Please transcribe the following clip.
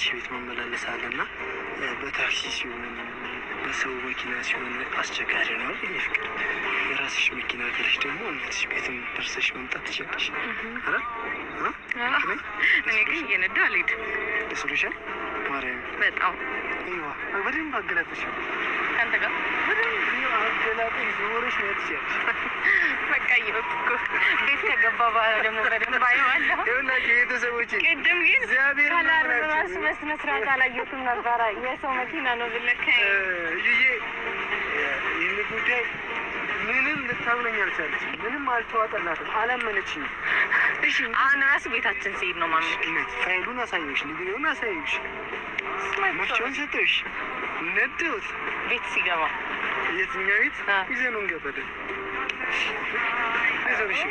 እናትሽ ቤት መመላለስ አለና በታክሲ ሲሆን በሰው መኪና ሲሆን አስቸጋሪ ነው አይደል? የኔ ፍቅር የራስሽ መኪና ካለሽ ደግሞ እናትሽ ቤትም ደርሰሽ መምጣት ትችላለሽ። አይደል? እኔ ግን እየነዳ አልሄድም። ደስ ብሎሻል ማርያም? በጣም። ይዋ በደንብ አገላጥሽ። ከአንተ ጋር። በደንብ አገላጥሽ ዞረሽ ማየት ትችላለሽ። በቃ እየወጡ እኮ ቤት ከገባ በኋላ ደግሞ በደንብ አየዋለሁ። ይኸውላችሁ ቤተሰቦቼ ቅድም ግን እግዚአብሔር color ራሱ በስነ ስርዓት አላየሁትም ነበረ። የሰው መኪና ነው ብለህ እዩዬ ይህን ጉዳይ ምንም ልታምነኝ አልቻለችም። ምንም አልተዋጠላትም፣ አላመነችኝም። እሺ። አሁን ራሱ ቤታችን ሲሄድ ነው ማሚ። እውነት ፋይሉን አሳየሁሽ፣ ሊብሬውን አሳየሁሽ፣ መፍቻውን ሰጠሁሽ፣ ነደሁት። ቤት ሲገባ የትኛው ቤት ይዘነው እንገባለን። አይዞሽ፣ እሺ።